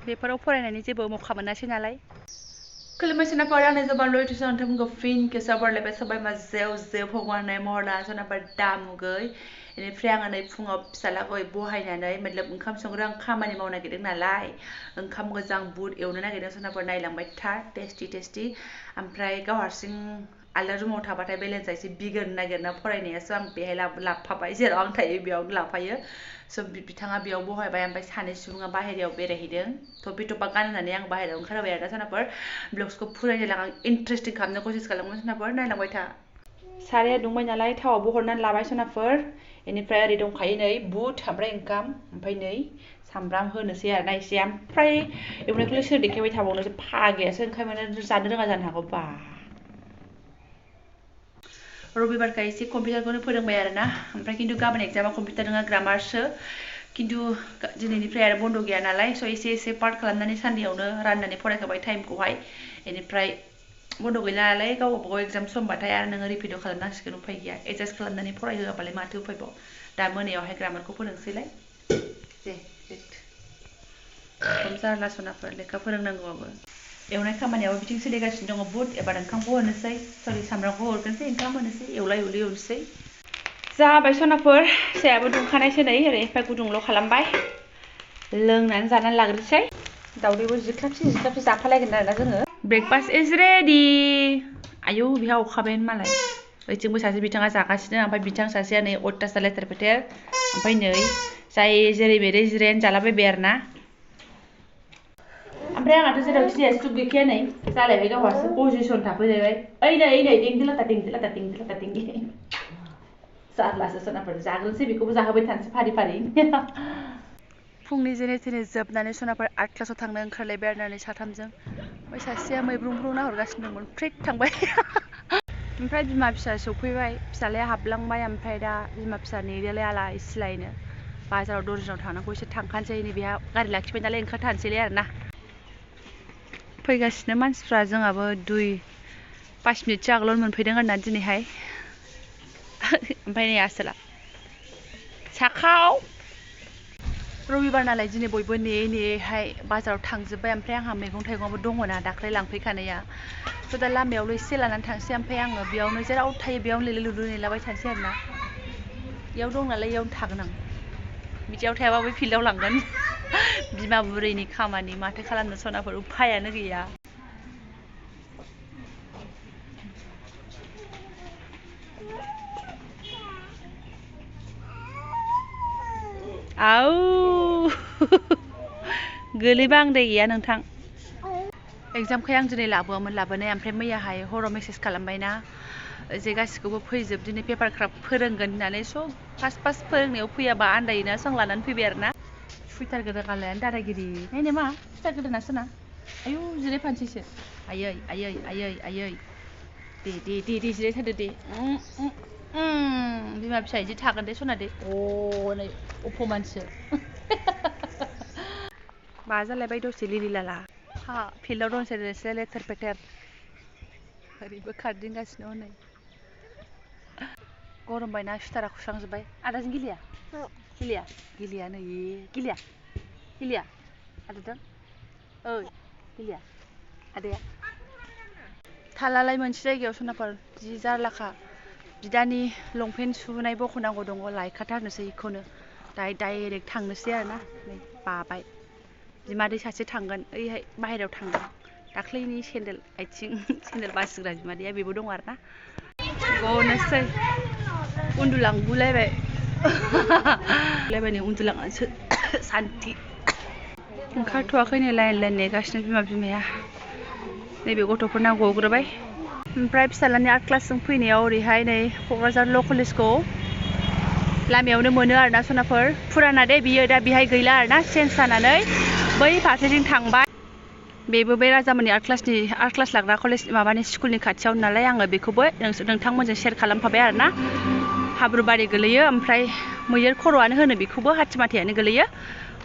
बेफोराव फरायनायनि जेबो मौका मोनासै नालाय खुलुमबाय सोनाफोर आंनि जबान लयथुस नोंथांमोनखौ फिन खेबसे बरायलायबाय सबबाय मा जेव भगवान महर लाना सोनाफोर दामुगै बेनिफ्राय आङो नै फुङाव फिसालाखौ बहायनानै मतलब ओंखाम संग्रा आं खामानि मावनो नागिरदों नालाय ओंखाम गोजां बुट एवनो नागिरदों सोनाफोर नायलांबाय था टेस्टि ओमफ्राय गाव हारसिं आलदा रुमाव थाबाथाय बेलेन्सा एसे बिगोरनो नागिरना फरायनायासो आं बेहाय लाफाबाय जेराव आं थायो बेयावनो लाफायो स' बिथाङा बेयाव बहायबाय ओमफ्राय सानै सुबुङा बाहेरायाव बेरायहैदों थफि थफा गाननानै आं बाहेरायाव ओंखारबाय आरो सोनाफोर ब्लग्सखौ फरायनो लागा इन्टारेस्टिं खालामनो कसिस खालामगोन सोनाफोर नायलांबाय था साराया दुंबाय नालाय थावावबो हरनानै लाबाय सोनाफोर बेनिफ्राय ओरै दंखायो नै बुट ओमफ्राय ओंखाम ओमफ्राय नै सामब्राम होनोसै आरोना एसे ओमफ्राय एवनायखौलाय सोर देखायबाय थाबावनोसो फागायासो ओंखायनो जानो रोङा जानो हागौ बा रबिबारखाय एसे कम्पिउटारखौनो फोरोंबाय आरोना ओमफ्राय खिन्थु गाबोन एग्जामा कम्पिउटार नङा ग्रामारसो खिन्थु दिनैनिफ्राय आरो बन्द' गैया नालाय स' एसे पार्ट खालामनानै सानदेआवनो राननानै फरायखाबाय टाइमखौहाय बेनिफ्राय बन्द' गैला नालाय गावबागाव एग्जाम समबाथाय आरो नोङो रिपिटआव खालामनांसिगोन उफाय गैया एडजास्ट खालामनानै फरायहोआबालाय माथो उफायबाव दा मोनायावहाय ग्रामारखौ फोरोंसैलाय दे खम जारला सनाफोर लेखा फोरोंनांगौआबो एवनाय खामानियाबो बिथिं सोलिगासिनो दङ बुट एबार ओंखामखौ होनोसै सरि सामब्रामखौ हरगोनसै ओंखाम होनोसै एवला एवलि एवनोसै जाबाय सनाफोर सायाबो दुंखानायसै नै ओरै एफा गुदुंल' खालामबाय लोंनानै जानानै लाग्रोसै दावदैबो जिख्लाबसे जाफालायगोन आरोना जोङो ब्रेकफास्ट इज रेडि आयौ बिहा अखाबायानो मालाय ओइथिंबो सासे बिथाङा जागासिनो ओमफ्राय बिथां सासेया नै अयथासार लेथेर फेथेर ओमफ्राय नै जाय जेरै मेरै जिरायनानै जालाबायबाय आरोना ओमफ्राय आंहाथ' जेरावखि जाया स्टुक गैखाया नै जालायबाय गावहासो पजिसन थाफैलायबाय ओइ नै देंदो लाथा जारलासो सनाफोर जाग्रोनोसै बेखौबो जाहोबाय थानोसै फारि फुंनि जेने थेने जोबनानै सनाफोर आर्ट क्लासाव थांनो ओंखारलायबाय आरो नै साथामजों ओमफ्राय सासेया मैब्रुं नाहरगासिनो दंमोन फ्रिक थांबाय ओमफ्राय बिमा फिसा सौफैबाय फिसालाया हाबलांबाय ओमफ्राय दा बिमा फिसा नेदोलाय आलाय सिलायनो बाजाराव दर्जिनाव थांनांगौ एसे थांखानोसै नै बेहा गारि लाखिबाय नालाय ओंखारथारनोसैलाय आरोना फैगासिनो मानसिफ्रा जोंहाबो 2-5 मिनिटसो आगोलावनो मोनफैदों आरोना दिनैहाय ओमफ्राय नै आसोला साखाव रबिबार नालाय दिनै बयबो नेयैहाय बाजाराव थांजोब्बाय ओमफ्राय आंहा मैगं थाइगंबो दङना दाख्लै लांफैखानाया थ' दा लामायावल' एसे लानानै थांसै ओमफ्राय आङो बेयावनो जेराव थायो बेयावनो लेले लुदु नेलाबाय थानोसै आरोना बेयाव दं नालाय बेयावनो थागोन आं बिदियाव थायाबा बै फिल्डआव लांगोन बिमा बुरैनि खामानि माथो खालामनो सनाफोर उफायानो गैया आउ गोलैबा आंदाय गैया नोंथां एग्जामखाय आं दिनै लाबोआमोन लाबोनाया ओमफ्राय मैयाहाय हराव मेसेज खालामबायना जे गासिखौबो फैजोब दिनै पेपार क्राफ्ट फोरोंगोन होननानै स' फार्स्ट फोरोंनायाव फैयाबा आन्दायोना सं लानानै फैबाय आरोना सुइटार गोदान गानलायानो दादागिरि नायनो मा सुइटार गोदाना सोना आयौ जिरायफानोसैसो आयै दे जिरायथारदो दे बिमा फिसा इदि थागोन दे सना दे नै अपमानसो बाजालायबाय दसे लिलि लाला हा फिल्डआव दंसै लेथेर फेथेर ओरैबो खारदिंगासिनो हनै गरम बायना सुइटारा खुस्रांजोब्बाय आदाजों गेलेया नै गेलेया आदाजों ओइ गेलेया आदाया थालालाय मोनसे जायगायाव सनाफोर जि जारलाखा बिदानि लंपेन्ट सुहोनाय बख'नांगौ दङ लायखाथारनोसै बेखौनो डाइरेक्ट थांनोसै आरोना नै बाबाय बिमादै सासे थांगोन ओइहाय बाहेरायाव थांगोन दाख्लैनि सेन्देल बासिग्रा बिमादैया बेबो दं आरोना गनोसै उन्दुलांगुलायबाय नै उन्दुलांनानैसो सान्थि ओंखारथ'वाखै नै लाइन नेगासिनो बिमाया नैबे गथ'फोरना गग्रोबाय ओमफ्राय फिसालानि आर्ट क्लासजों फैनायाव ओरैहाय नै क'क्राझार ल' कलेजखौ लामायावनो मोनो आरोना सनाफोर फुराना दे बियो दा बेहाय गैला आरोना चेन्ज जानानै बै फारसेथिं थांबाय बेबो बे राजामोननि आर्ट क्लास लाग्रा कलेज माबानि स्कुलनि खाथियाव नालाय आङो बेखौबो नोंथांमोनजों शेयार खालामफाबाय आरोना हाब्रुबारि गोलैयो ओमफ्राय मैदेर खर'आनो होनो बेखौबो हाथिमाथायानो गोलैयो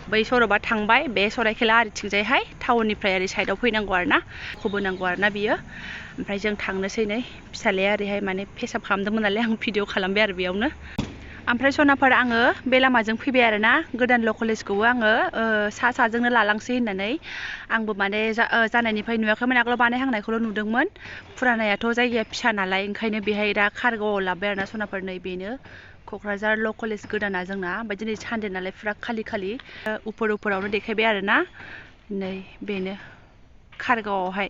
बै सरबा थांबाय बे सरायखेला आरिथिंजायहाय टाउननिफ्राय ओरै साइडआव फैनांगौ आरोना खौबो नांगौ आरोना बियो ओमफ्राय जों थांनोसै नै फिसालाया ओरैहाय माने पेसाब खालामदोंमोन नालाय आं भिडिअ खालामबाय आरो बेयावनो ओमफ्राय सनाफोर आङो बे लामाजों फैबाय आरोना गोदान ल' कलेजखौबो आङो साजोंनो लालांसै होननानै आंबो माने जानायनिफ्राय नुवाखैमोन आगोलाव बानायहांनायखौल' नुदोंमोन फुरानायाथ' जायगाया फिसा नालाय ओंखायनो बेहाय दा कार्ग'आव लाबोबाय आरोना सनाफोर नै बेनो क'क्राझार ल' कलेज गोदाना जोंना ओमफ्राय दिनै सानदे नालाय फुरा खालि उपरावनो देखायबाय आरोना नै बेनो कार्ग'आवहाय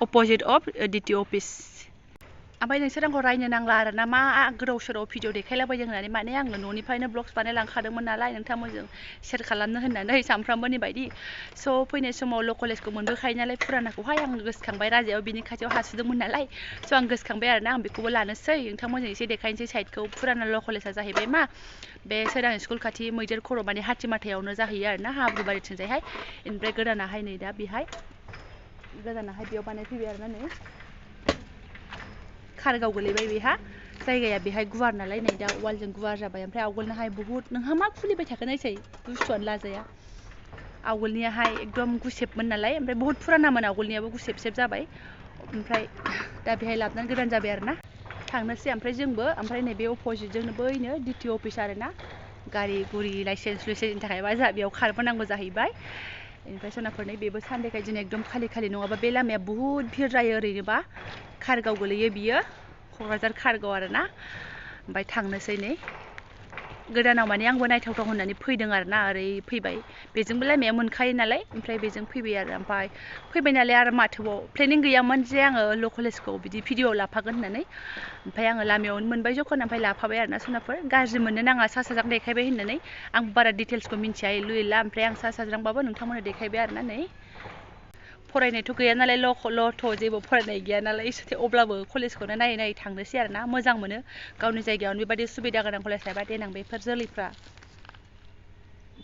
अपोजिट अफ DTO अफिस ओमफ्राय नोंसोर आंखौ रायनो नांला आरोना मा गोदाव सोराव भिडिअ देखायलाबायदों होननानै माने आङो न'निफ्रायनो ब्लग्स बानायलांखादोंमोन नालाय नोंथांमोनजों शेयार खालामनो होननानै सानफ्रामबोनि बायदि स' फैनाय समाव ल' कलेजखौ मोनबोखायो नालाय फुरानाखौहाय आं गोसोखांबाय राजायाव बिनि खाथियाव हासुदोंमोन नालाय स' आं गोसोखांबाय आरोना आं बेखौबो लानोसै नोंथांमोनजों एसे देखायनोसै साइडखौ फुराना ल' कलेजआ जाहैबाय मा बे सोरां स्कुल खाथि मैदेर खर' माने हाथिमाथायावनो जाहैयो आरोना हाब्रुबारिथिंजायहाय ओमफ्राय गोदानाहाय नै दा बेहाय गोदानाहाय बेयाव बानायफैबाय आरोना नै कार्ग'आव गोलैबाय बेहा जायगाया बेहाय गुवार नालाय नै दा वालजों गुवार जाबाय ओमफ्राय आवगोलनाहाय बुहुत नोंहा मा खुलिबाय थाखो नायसै बुस्थुआनो लाजाया आवगोलनियाहाय एकदम गुसेबमोन नालाय ओमफ्राय बुहुत फुरानामोन आवगोलनियाबो गुसेब जाबाय ओमफ्राय दा बेहाय लाबोनानै गोदान जाबाय आरोना थांनोसै ओमफ्राय जोंबो ओमफ्राय नैबे अपोजिटजोंनो बैनो DTO अफिस आरोना गारि गुरि लाइसेन्सनि थाखायबा जोंहा बेयाव खारबोनांगौ जाहैबाय ओमफ्राय सनाफोर नै बेबो सानदेखाय दिनै एकदम खालि नङाबा बे लामाया बुहुत भिर जायो ओरैनोबा कार्ग'आव गोलैयो बियो क'क्राझार कार्ग'आव आरोना ओमफ्राय थांनोसै नै गोदानाव माने आंबो नायथावथाव होननानै फैदों आरोना ओरै फैबाय बेजोंबो लामाया मोनखायो नालाय ओमफ्राय बेजों फैबाय आरो ओमफ्राय फैबाय नालाय आरो माथोबाव प्लेनिं गैयामोन जे आङो ल' कलेजखौ बिदि भिडिअ'आव लाफागोन होननानै ओमफ्राय आङो लामायावनो मोनबाय जखन ओमफ्राय लाफाबाय आरोना सनाफोर गाज्रि मोननो नाङा साजों देखायबाय होननानै आं बारा डिटेल्सखौ मिन्थिया लुइला ओमफ्राय आं साज्रांबाबो नोंथांमोननो देखायबाय आरोना नै फरायनायथ' गैया नालाय ल'थ' जेबो फरायनाय गैया नालाय अब्लाबो कलेजखौनो नायै थांनोसै आरोना मोजां मोनो गावनि जायगायावनो बेबायदि सुबिदा गोनां कलेज थायोबा देनां बेफोर जोलैफ्रा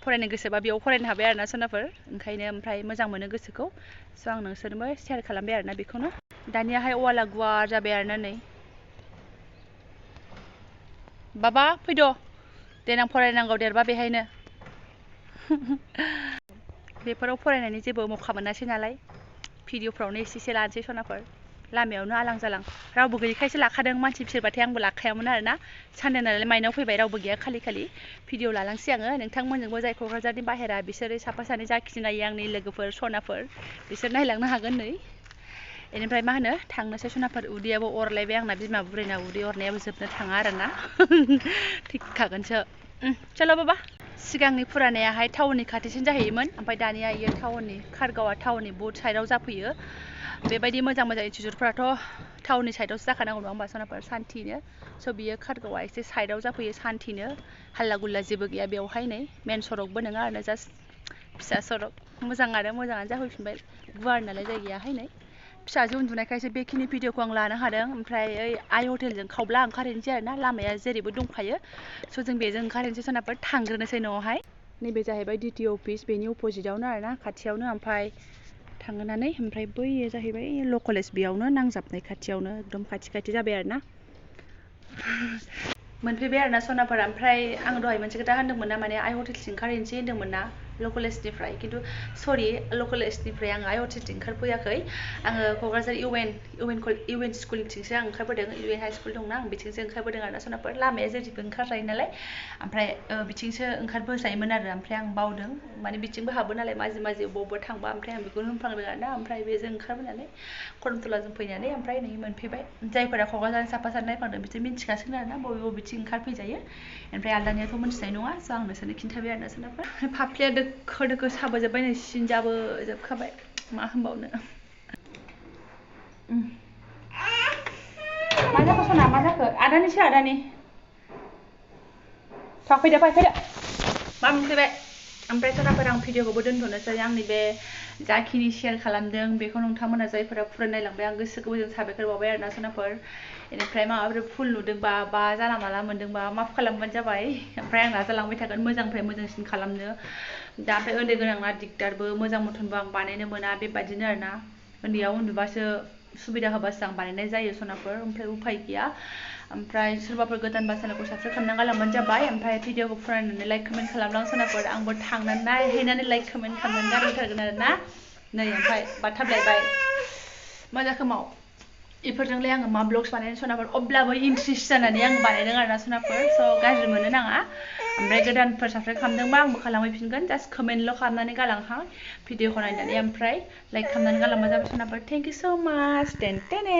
फरायनो गोसोबा बेयाव फरायनो हाबाय आरोना सनाफोर ओंखायनो ओमफ्राय मोजां मोनो गोसोखौ स' आं नोंसोरनोबो शेयार खालामबाय आरोना बेखौनो दानियाहाय वाला गुवार जाबाय आरोना नै बाबा फैद' देनां फरायनांगौ देरबा बेहायनो बेफोराव फरायनायनि जेबो मौका मोनासै नालाय भिडिअफ्रावनो एसे लानोसै सनाफोर लामायावनो आलां जालां रावबो गैयैखायसो लाखादों मानसि बिसोरबाथाय आंबो लाखायामोन आरोना सानदे नालाय माइनाव फैबाय रावबो गैया खालि भिडिअ लालांसै आङो नोंथांमोनजोंबो जाय क'क्राझारनि बाहेरा बिसोरो साफा सानै जाखिनि नायो आंनि लोगोफोर सनाफोर बिसोर नायलांनो हागोन नै बेनिफ्राय मा होनो थांनोसै सनाफोर उदैयाबो अरलायबाय आंना बिमा बुरैना उदै अरनायाबो जोबनो थाङा आरोना थिगखागोनसो चलो बाबा सिगांनि फुरानायाहाय टाउननि खाथिसिन जाहैयोमोन ओमफ्राय दानिया इयो टाउननि कार्ग'आ टाउननि बहुत साइडआव जाफैयो बेबायदि मोजां इनस्टिटिउटफ्राथ' टाउननि साइडआवसो जाखानांगौ नङा होमबा सनाफोर सान्थिनो स' बियो कार्ग'आ एसे साइडआव जाफैयो सान्थिनो हाल्ला गुल्ला जेबो गैया बेवहाय नै मेन सरकबो नङा आरोना जास्ट फिसा सरक मोजाङानो जाफैफिनबाय गुवार नालाय जायगायाहाय नै फिसाजो उन्दुनायखायसो बेखिनि भिडिअखौ आं लानो हादों ओमफ्राय ओइ आइ हटेलजों खावब्ला ओंखारहैनोसै आरोना लामाया जेरैबो दंखायो स' जों बेजों ओंखारहैनोसै सनाफोर थांग्रोनोसै न'आवहाय नैबे जाहैबाय DTO अफिस बेनि अपोजिटआवनो आरोना खाथियावनो ओमफ्राय थांनानै ओमफ्राय बैयो जाहैबाय ल' कलेज बेयावनो नांजाबनाय खाथियावनो एकदम खाथि जाबाय आरोना मोनफैबाय आरोना सनाफोर ओमफ्राय आं दहाय मोनसे खोथा होनदोंमोन ना माने आइ हटेलसिम ओंखारहैनोसै होनदोंमोन ना ल' कलेजनिफ्राय खिन्थु सरि ल' कलेजनिफ्राय आं आइ हटेलथिं ओंखारफैयाखै आङो क'क्राझार इउएन स्कुलथिंसो आं ओंखारबोदों इउएन हाइ स्कुल दंना आं बिथिंसो ओंखारबोदों आरोना सनाफोर लामाया जेरैबो ओंखारजायो नालाय ओमफ्राय बिथिंसो ओंखारबोजायोमोन आरो ओमफ्राय आं बावदों माने बिथिंबो हाबो नालाय माजे बबेबा थांबा ओमफ्राय आं बेखौनो होनफ्लांदों आरोना ओमफ्राय बेजों ओंखारबोनानै खरमतलाजों फैनानै ओमफ्राय नै मोनफैबाय जायफोरा क'क्राझारनि साफा सानै नायफ्लांदों बिसोर मिन्थिखासिगोन आरोना बबेथिं ओंखारफैजायो ओमफ्राय आलदानियाथ' मिन्थिनाय नङा स' आं नोंसोरनो खिन्थाबाय आरोना सनाफोर फाफ्लिया दोखो साबोजोब्बाय नै सिनजाबो जोबखाबाय मा होनबावनो मा जाखो सना मा जाखो आदानि फैदो मा मोनफैबाय ओमफ्राय सनाफोर आं भिडिअखौबो दोनथ'नोसै आंनि बे जाखिनि शेयार खालामदों बेखौ नोंथांमोना जायफोरा फरायनायलांबाय आं गोसो गोरबोजों साबायखर बावबाय आरोना सनाफोर बेनिफ्राय माबाफोर भुल नुदोंबा बा जानला माला मोनदोंबा माफ खालामबानो जाबाय ओमफ्राय आं नाजालांबाय थागोन मोजांनिफ्राय मोजांसिन खालामनो दा ओमफ्राय उन्दै गोनांना दिगदारबो मोजां मथनबो आं बानायनो मोना बेबायदिनो आरोना उन्दैयाव उन्दुबासो सुबिदा होबासो आं बानायनाय जायो सनाफोर ओमफ्राय उफाय गैया ओमफ्राय सोरबाफोर गोदानबा चेनेलखौ साबसक्राइब खालामना गालांबानो जाबाय ओमफ्राय भिडिअखौ फरायनानै लाइक कमेन्ट खालामलां सनाफोर आंबो थांनानै नायहैनानै लाइक कमेन्ट खालामनानै गारहैथारगोन आरोना नै ओमफ्राय बाथाबलायबाय मा जाखो माव इफोरजोंलाय आङो मा ब्लग्स बानायनो सनाफोर अब्लाबो इन्ट्रेस्ट जानानै आं बानायदों आरोना सनाफोर स' गाज्रि मोननो नाङा ओमफ्राय गोदानफोर साबस्क्राइब खालामदोंबा आंबो खालामहैफिनगोन जास्ट कमेन्टल' खालामनानै गालांहां भिडिअखौ नायनानै ओमफ्राय लाइक खालामनानै गालांबा जाबाय सनाफोर थेंक इउ स' माच टेन टेने